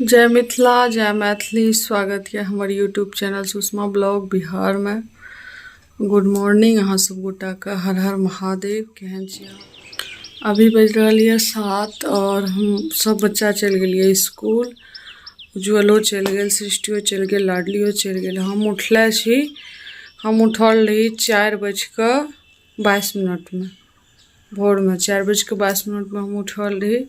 जय मिथिला जय मैथिली। स्वागत यऽ हमर यूट्यूब चैनल सुषमा ब्लॉग बिहारमे। गुड मॉर्निंग अहाँ सब गोटाके, हर हर महादेव। केहन छी अहाँ? अभी बजि रहल यऽ 7 और हम सब बच्चा चलि गेलियै स्कूल। उज्ज्वलो चलि गेल, सृष्टियो चलि गेल, लाडलियो चलि गेल। हम उठले छी, हम उठल रही 4 बजिकऽ 22 मिनटमे। भोरमे 4 बजिकऽ 22 मिनटमे हम उठल रही,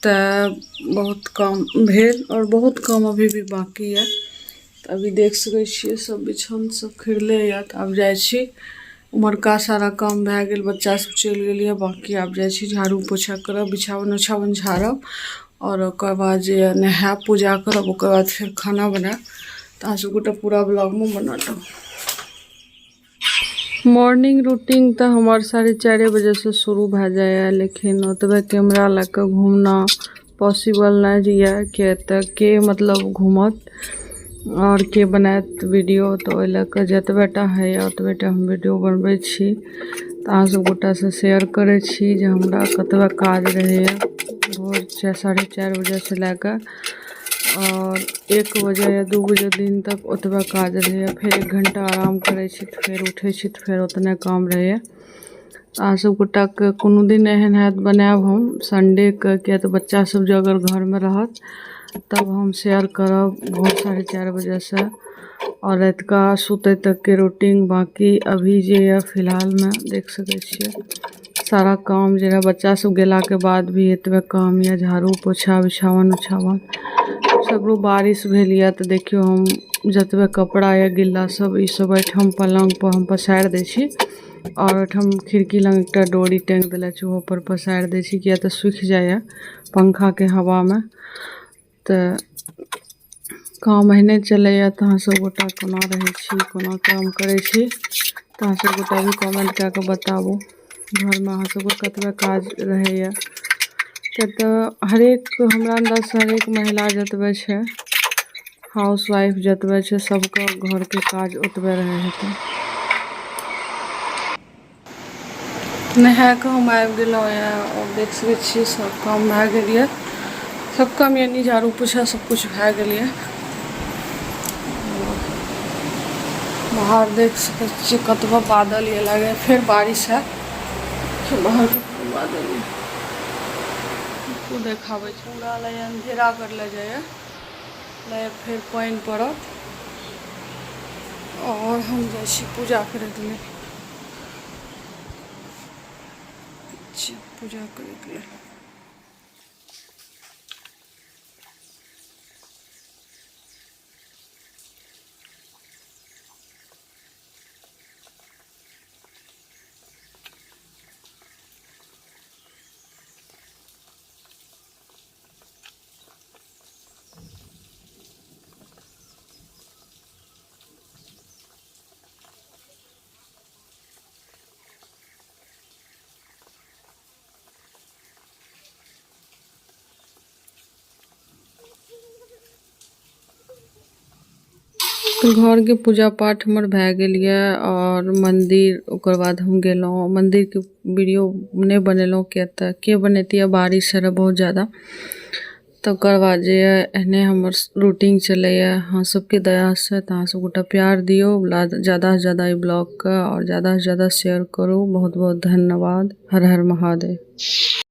तऽ बहुत काम भेल आओर बहुत काम अभी भी बाँकी यऽ। तऽ अभी देख सकै छियै सब बिछौन सब खिरले यऽ। तऽ आब जाइ छी, उम्हरका सारा काम भए गेल, बच्चा सब चलि गेल यऽ, बाँकी आब जाइ छी झाड़ू पोछा करब, बिछावन उछावन झाड़ब आओर ओकर बाद जे यऽ नहायब, पूजा करब, ओकर बाद फेर खाना बनायब। तऽ अहाँ सब गोटा पूरा ब्लॉगमे बनल रहू। मॉर्निंग रूटीन तऽ हमर 4:30 बजेसँ शुरू भए जाइए, लेकिन ओतबे कैमरा लए कऽ घूमना पॉसिबल नहि यऽ, किया तऽ के मतलब घूमत आओर के बनायत वीडियो। तऽ ओहि लए कऽ जतबे टा होइए ओतबे टा हम वीडियो बनबै छी। तऽ अहाँ सब गोटासँ शेयर करै छी जे हमरा कतबा काज रहैए भोर 4:30 बजेसँ लए कऽ आओर 1 बजे या 2 बजे दिन तक ओतबे काज रहैए। फेर 1 घण्टा आराम करै छी तऽ फेर उठै छी तऽ फेर ओतने काम रहैए। अहाँ सब गोटाके कोनो दिन एहन हैत बनायब हम सण्डेके, किएक तऽ बच्चा सब जे अगर घरमे रहत तब हम शेयर करब भोर 4:30 बजेसँ आओर रातिका सुतै तकके रूटीन। बाँकी अभी जे यऽ फिलहालमे देख सकै छियै सारा काम जे रहए, बच्चा सब गेलाके बाद भी एतबे काम यऽ, झाड़ू पोछा, बिछावन उछावन सगरो। बारिश भेल यऽ तऽ देखियौ हम जतबे कपड़ा यऽ गिल्ला सब, ई सब एहिठाम पलङ्ग पर हम पसारि दै छी आओर ओहिठाम खिड़की लग एकटा डोरी टाँगि देले छी, ओहो पर पसारि दै छी, किया तऽ सुखि जाइए पंखाके हवामे। तऽ काम एहने चलैए। तऽ अहाँ सब गोटा कोना रहै छी, कोना काम करै छी, तऽ अहाँ सब गोटा भी कमेन्ट कए कऽ बताबू, घरमे अहाँ सबके कतबे काज रहैए। किएक तऽ हरेक हमरा अन्दाजसँ हरेक महिला जतबे छै, हाउस वाइफ जतबे छै, सबके घरके काज ओतबे रहै हेतै। नहा कऽ हम आबि गेलहुँ यऽ आओर देख सकै छियै सब काम भए गेल यऽ। सब काम यानी झाड़ू पोछा सब किछु भए गेल यऽ। बाहर देख सकै छियै कतबा बादल यऽ, लागैए फेर बारिश हैत। बाहर कतबा बादल यऽ देखाबै छै, पूरा लगैए अंधेरा करले जाइए, लगैए फेर पानि पड़त। आओर हम जाइ छी पूजा करैके लेल, पूजा करैके लेल। घरके पूजा पाठ हमर भए गेल यऽ आओर मन्दिर ओकर बाद हम गेलहुँ। मन्दिरके वीडियो नहि बनेलहुँ, किएक तऽ के बनेतियै, बारिश रहै बहुत जादा। तकर बाद जे यऽ एहने हमर रूटीन चलैए अहाँ सबके दयासँ। तऽ अहाँ सब गोटा प्यार दियौ जादासँ जादा ई ब्लॉगके आओर जादासँ जादा शेयर करू। बहुत बहुत धन्यवाद। हर हर महादेव।